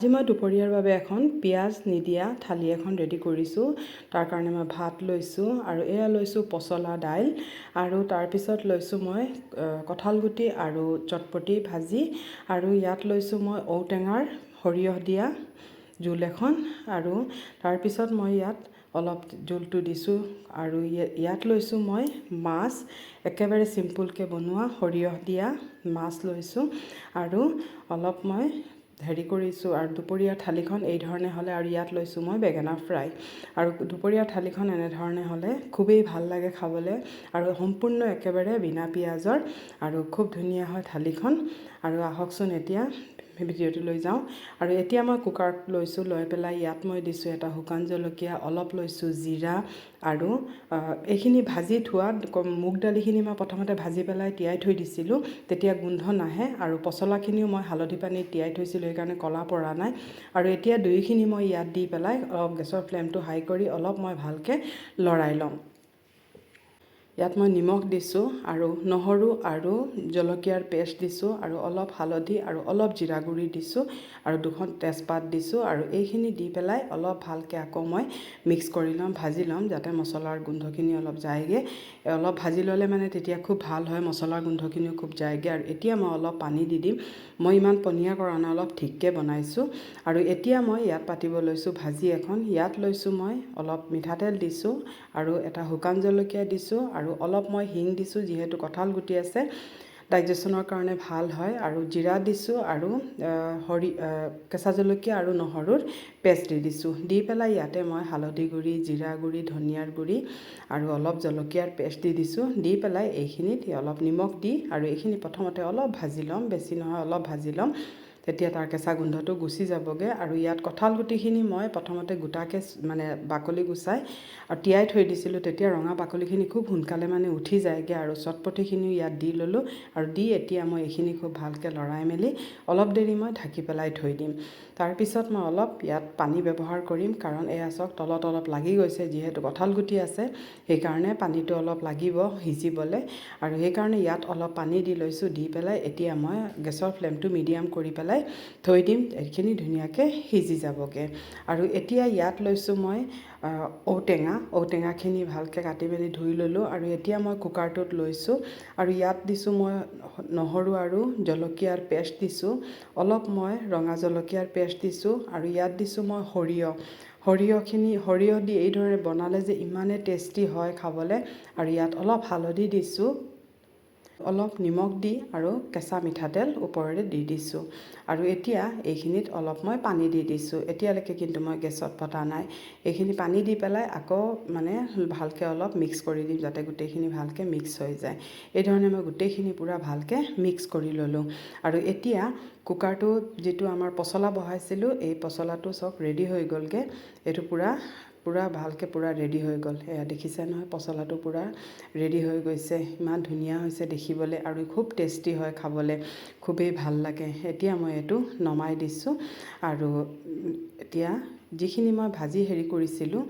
আজি মই দুপৰীয়াৰ বাবে এখন পিঁয়াজ নিদিয়া থালি এখন ৰেডি কৰিছোঁ। তাৰ কাৰণে মই ভাত লৈছোঁ আৰু এয়া লৈছোঁ পচলা দাইল আৰু তাৰপিছত লৈছোঁ মই কঁঠালগুটি আৰু চটপটি ভাজি আৰু ইয়াত লৈছোঁ মই ঔটেঙাৰ সৰিয়হ দিয়া জোল এখন আৰু তাৰপিছত মই ইয়াত অলপ জোলটো দিছোঁ আৰু ইয়াত লৈছোঁ মই মাছ, একেবাৰে চিম্পুলকৈ বনোৱা সৰিয়হ দিয়া মাছ লৈছোঁ আৰু অলপ মই হেৰি কৰিছোঁ। আৰু দুপৰীয়াৰ থালিখন এই ধৰণে হ'লে আৰু ইয়াত লৈছোঁ মই বেঙেনা ফ্ৰাই। আৰু দুপৰীয়াৰ থালিখন এনেধৰণে হ'লে খুবেই ভাল লাগে খাবলৈ আৰু সম্পূৰ্ণ একেবাৰে বিনা পিঁয়াজৰ আৰু খুব ধুনীয়া হয় থালিখন। আৰু আহকচোন, এতিয়া ভিডিঅ'টো লৈ যাওঁ। আৰু এতিয়া মই কুকাৰত লৈছোঁ, লৈ পেলাই ইয়াত মই দিছোঁ এটা শুকান জলকীয়া, অলপ লৈছোঁ জিৰা আৰু এইখিনি ভাজি থোৱা মুগ দালিখিনি মই প্ৰথমতে ভাজি পেলাই তিয়াই থৈ দিছিলোঁ, তেতিয়া গোন্ধ নাহে। আৰু পচলাখিনিও মই হালধি পানীত তিয়াই থৈছিলোঁ, সেইকাৰণে ক'লা পৰা নাই। আৰু এতিয়া দুয়োখিনি মই ইয়াত দি পেলাই অলপ গেছৰ ফ্লেমটো হাই কৰি অলপ মই ভালকৈ লৰাই ল'ম। ইয়াত মই নিমখ দিছোঁ আৰু নহৰু আৰু জলকীয়াৰ পেষ্ট দিছোঁ আৰু অলপ হালধি আৰু অলপ জিৰা গুড়ি দিছোঁ আৰু দুখন তেজপাত দিছোঁ। আৰু এইখিনি দি পেলাই অলপ ভালকৈ আকৌ মই মিক্স কৰি ল'ম, ভাজি ল'ম, যাতে মছলাৰ গোন্ধখিনি অলপ যায়গৈ। অলপ ভাজি ল'লে মানে তেতিয়া খুব ভাল হয়, মছলাৰ গোন্ধখিনিও খুব যায়গৈ। আৰু এতিয়া মই অলপ পানী দি দিম। মই ইমান পনীয়া কৰা নাই, অলপ ঠিককৈ বনাইছোঁ। আৰু এতিয়া মই ইয়াত পাতিব লৈছোঁ ভাজি এখন। ইয়াত লৈছোঁ মই অলপ মিঠাতেল দিছোঁ আৰু এটা শুকান জলকীয়া দিছোঁ আৰু অলপ মই হিং দিছোঁ, যিহেতু কঁঠাল গুটি আছে, ডাইজেশ্যনৰ কাৰণে ভাল হয়। আৰু জিৰা দিছোঁ আৰু কেঁচা জলকীয়া আৰু নহৰুৰ পেষ্ট দি দিছোঁ। দি পেলাই ইয়াতে মই হালধি গুড়ি, জিৰা গুড়ি, ধনিয়াৰ গুড়ি আৰু অলপ জলকীয়াৰ পেষ্ট দি দিছোঁ। দি পেলাই এইখিনিত অলপ নিমখ দি আৰু এইখিনি প্ৰথমতে অলপ ভাজি ল'ম, বেছি নহয়, অলপ ভাজি ল'ম, তেতিয়া তাৰ কেঁচা গোন্ধটো গুচি যাবগৈ। আৰু ইয়াত কঁঠাল গুটিখিনি মই প্ৰথমতে গোটাকৈ মানে বাকলি গুচাই আৰু তিয়াই থৈ দিছিলোঁ, তেতিয়া ৰঙা বাকলিখিনি খুব সোনকালে মানে উঠি যায়গৈ। আৰু চটপটিখিনিও ইয়াত দি ল'লোঁ আৰু দি এতিয়া মই এইখিনি খুব ভালকৈ লৰাই মেলি অলপ দেৰি মই ঢাকি পেলাই থৈ দিম। তাৰপিছত মই অলপ ইয়াত পানী ব্যৱহাৰ কৰিম, কাৰণ এয়া চাওক, তলত অলপ লাগি গৈছে। যিহেতু কঁঠাল গুটি আছে, সেইকাৰণে পানীটো অলপ লাগিব সিজিবলৈ আৰু সেইকাৰণে ইয়াত অলপ পানী দি লৈছোঁ। দি পেলাই এতিয়া মই গেছৰ ফ্লেমটো মিডিয়াম কৰি পেলাই থৈ দিম, এইখিনি ধুনীয়াকৈ সিজি যাবগৈ। আৰু এতিয়া ইয়াত লৈছোঁ মই ঔটেঙা। ঔটেঙাখিনি ভালকৈ কাটি মেলি ধুই ল'লোঁ আৰু এতিয়া মই কুকাৰটোত লৈছোঁ আৰু ইয়াত দিছোঁ মই নহৰু আৰু জলকীয়াৰ পেষ্ট দিছোঁ, অলপ মই ৰঙা জলকীয়াৰ পেষ্ট দিছোঁ আৰু ইয়াত দিছোঁ মই সৰিয়হ। সৰিয়হখিনি, সৰিয়হ দি এইধৰণে বনালে যে ইমানেই টেষ্টি হয় খাবলৈ। আৰু ইয়াত অলপ হালধি দিছোঁ, অলপ নিমখ দি আৰু কেঁচা মিঠাতেল ওপৰেৰে দি দিছোঁ। আৰু এতিয়া এইখিনিত অলপ মই পানী দি দিছোঁ। এতিয়ালৈকে কিন্তু মই গেছত পতা নাই। এইখিনি পানী দি পেলাই আকৌ মানে ভালকৈ অলপ মিক্স কৰি দিম, যাতে গোটেইখিনি ভালকৈ মিক্স হৈ যায়। এই ধৰণে মই গোটেইখিনি পূৰা ভালকৈ মিক্স কৰি ল'লোঁ। আৰু এতিয়া কুকাৰটোত যিটো আমাৰ পচলা বহাইছিলোঁ, এই পচলাটো চব ৰেডি হৈ গ'লগৈ। এইটো পূৰা পূৰা ভালকৈ পূৰা ৰেডি হৈ গ'ল। এয়া দেখিছে নহয়, পচলাটো পূৰা ৰেডি হৈ গৈছে। ইমান ধুনীয়া হৈছে দেখিবলৈ আৰু খুব টেষ্টি হয় খাবলৈ, খুবেই ভাল লাগে। এতিয়া মই এইটো নমাই দিছোঁ। আৰু এতিয়া যিখিনি মই ভাজি হেৰি কৰিছিলোঁ,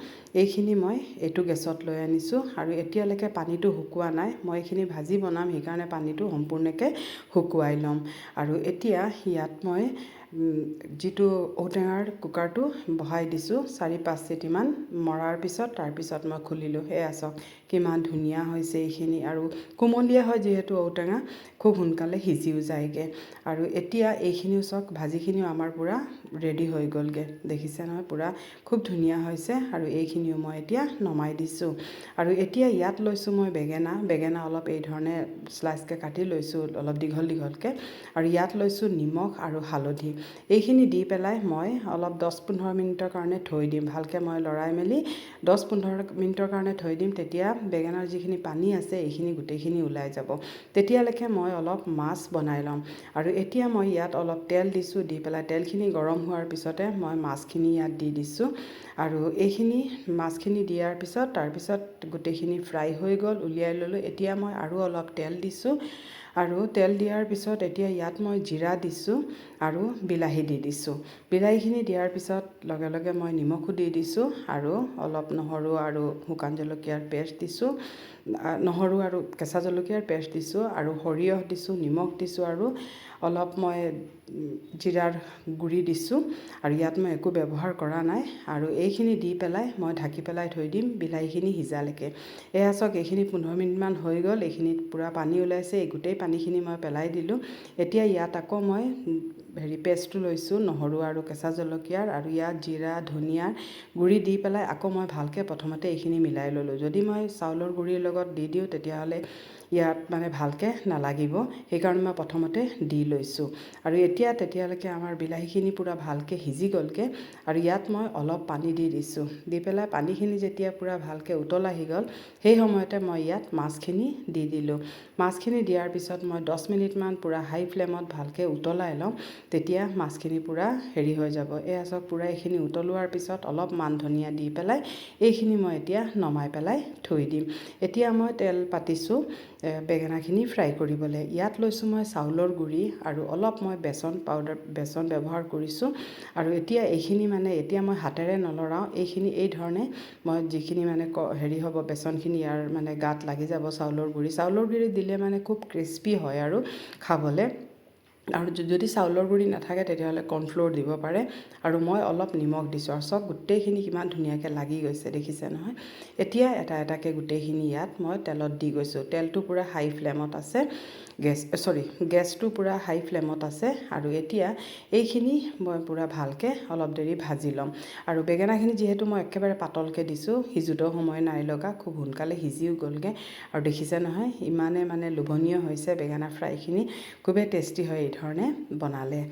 এইখিনি মই এইটো গেছত লৈ আনিছোঁ। আৰু এতিয়ালৈকে পানীটো শুকোৱা নাই। মই এইখিনি ভাজি বনাম, সেইকাৰণে পানীটো সম্পূৰ্ণকৈ শুকুৱাই ল'ম। আৰু এতিয়া ইয়াত মই যিটো ঔটেঙাৰ কুকাৰটো বহাই দিছোঁ, 4-5 চিটিমান মৰাৰ পিছত তাৰপিছত মই খুলিলোঁ। সেয়া চাওক, কিমান ধুনীয়া হৈছে এইখিনি। আৰু কুমলীয়া হয় যিহেতু ঔটেঙা, খুব সোনকালে সিজিও যায়গৈ। আৰু এতিয়া এইখিনিও চাওক, ভাজিখিনিও আমাৰ পূৰা ৰেডি হৈ গ'লগৈ। দেখিছে নহয়, পূৰা খুব ধুনীয়া হৈছে। আৰু এইখিনিও মই এতিয়া নমাই দিছোঁ। আৰু এতিয়া ইয়াত লৈছোঁ মই বেঙেনা। বেঙেনা অলপ এই ধৰণে শ্লাইচকৈ কাটি লৈছোঁ, অলপ দীঘল দীঘলকৈ। আৰু ইয়াত লৈছোঁ নিমখ আৰু হালধি। এইখিনি দি পেলাই মই অলপ 10-15 মিনিটৰ কাৰণে থৈ দিম। ভালকৈ মই লৰাই মেলি 10-15 মিনিটৰ কাৰণে থৈ দিম। তেতিয়া বেঙেনাৰ যিখিনি পানী আছে, এইখিনি গোটেইখিনি ওলাই যাব। তেতিয়ালৈকে মই অলপ মাছ বনাই ল'ম। আৰু এতিয়া মই ইয়াত অলপ তেল দিছোঁ। দি পেলাই তেলখিনি গৰম হোৱাৰ পিছতে মই মাছখিনি ইয়াত দি দিছোঁ। আৰু এইখিনি মাছখিনি দিয়াৰ পিছত, তাৰপিছত গোটেইখিনি ফ্ৰাই হৈ গ'ল, উলিয়াই ল'লোঁ। এতিয়া মই আৰু অলপ তেল দিছোঁ আৰু তেল দিয়াৰ পিছত এতিয়া ইয়াত মই জিৰা দিছোঁ আৰু বিলাহী দি দিছোঁ। বিলাহীখিনি দিয়াৰ পিছত লগে লগে মই নিমখো দি দিছোঁ আৰু অলপ নহৰু আৰু শুকান জলকীয়াৰ পেষ্ট দিছোঁ, নহৰু আৰু কেঁচা জলকীয়াৰ পেষ্ট দিছোঁ আৰু সৰিয়হ দিছোঁ, নিমখ দিছোঁ আৰু অলপ মই জিৰাৰ গুড়ি দিছোঁ আৰু ইয়াত মই একো ব্যৱহাৰ কৰা নাই। আৰু এইখিনি দি পেলাই মই ঢাকি পেলাই থৈ দিম বিলাহীখিনি সিজালৈকে। এয়া চাওক, এইখিনি 15 মিনিটমান হৈ গ'ল, এইখিনিত পূৰা পানী ওলাইছে। এই গোটেই পানীখিনি মই পেলাই দিলোঁ। এতিয়া ইয়াত আকৌ মই হেৰি পেষ্টটো লৈছোঁ, নহৰু আৰু কেঁচা জলকীয়াৰ, আৰু ইয়াত জিৰা ধনিয়াৰ গুড়ি দি পেলাই আকৌ মই ভালকৈ প্ৰথমতে এইখিনি মিলাই ল'লোঁ। যদি মই চাউলৰ গুড়িৰ লগত দি দিওঁ, তেতিয়াহ'লে ইয়াত মানে ভালকৈ নালাগিব, সেইকাৰণে মই প্ৰথমতে দি লৈছোঁ। আৰু এতিয়া তেতিয়ালৈকে আমাৰ বিলাহীখিনি পূৰা ভালকৈ সিজি গ'লগৈ আৰু ইয়াত মই অলপ পানী দি দিছোঁ। দি পেলাই পানীখিনি যেতিয়া পূৰা ভালকৈ উতল আহি গ'ল, সেই সময়তে মই ইয়াত মাছখিনি দি দিলোঁ। মাছখিনি দিয়াৰ পিছত মই 10 মিনিটমান পূৰা হাই ফ্লেমত ভালকৈ উতলাই ল'ম, তেতিয়া মাছখিনি পূৰা হেৰি হৈ যাব। এয়া চাওক, পূৰা এইখিনি উতলোৱাৰ পিছত অলপ মান ধনিয়া দি পেলাই এইখিনি মই এতিয়া নমাই পেলাই থৈ দিম। এতিয়া মই তেল পাতিছোঁ বেঙেনাখিনি ফ্ৰাই কৰিবলৈ। ইয়াত লৈছোঁ মই চাউলৰ গুড়ি আৰু অলপ মই বেচন পাউডাৰ, বেচন ব্যৱহাৰ কৰিছোঁ। আৰু এতিয়া এইখিনি মানে এতিয়া মই হাতেৰে নলৰাওঁ, এইখিনি এই ধৰণে মই যিখিনি মানে হেৰি হ'ব, বেচনখিনি ইয়াৰ মানে গাত লাগি যাব। চাউলৰ গুড়ি দিলে মানে খুব ক্ৰিস্পি হয় আৰু খাবলৈ। আৰু যদি চাউলৰ গুড়ি নাথাকে, তেতিয়াহ'লে কৰ্ণফ্ল'ৰ দিব পাৰে। আৰু মই অলপ নিমখ দিছোঁ। আৰু চাওক, গোটেইখিনি কিমান ধুনীয়াকৈ লাগি গৈছে, দেখিছে নহয়? এতিয়া এটা এটাকৈ গোটেইখিনি ইয়াত মই তেলত দি গৈছোঁ। তেলটো পূৰা হাই ফ্লেমত আছে, গেছ, চৰি, গেছটো পূৰা হাই ফ্লেমত আছে। আৰু এতিয়া এইখিনি মই পূৰা ভালকৈ অলপ দেৰি ভাজি ল'ম। আৰু বেঙেনাখিনি যিহেতু মই একেবাৰে পাতলকৈ দিছোঁ, সিজোঁতেও সময় নাই লগা, খুব সোনকালে সিজিও গ'লগৈ। আৰু দেখিছে নহয়, ইমানে মানে লোভনীয় হৈছে বেঙেনা ফ্ৰাইখিনি, খুবেই টেষ্টি হয় এইধৰণে বনালে।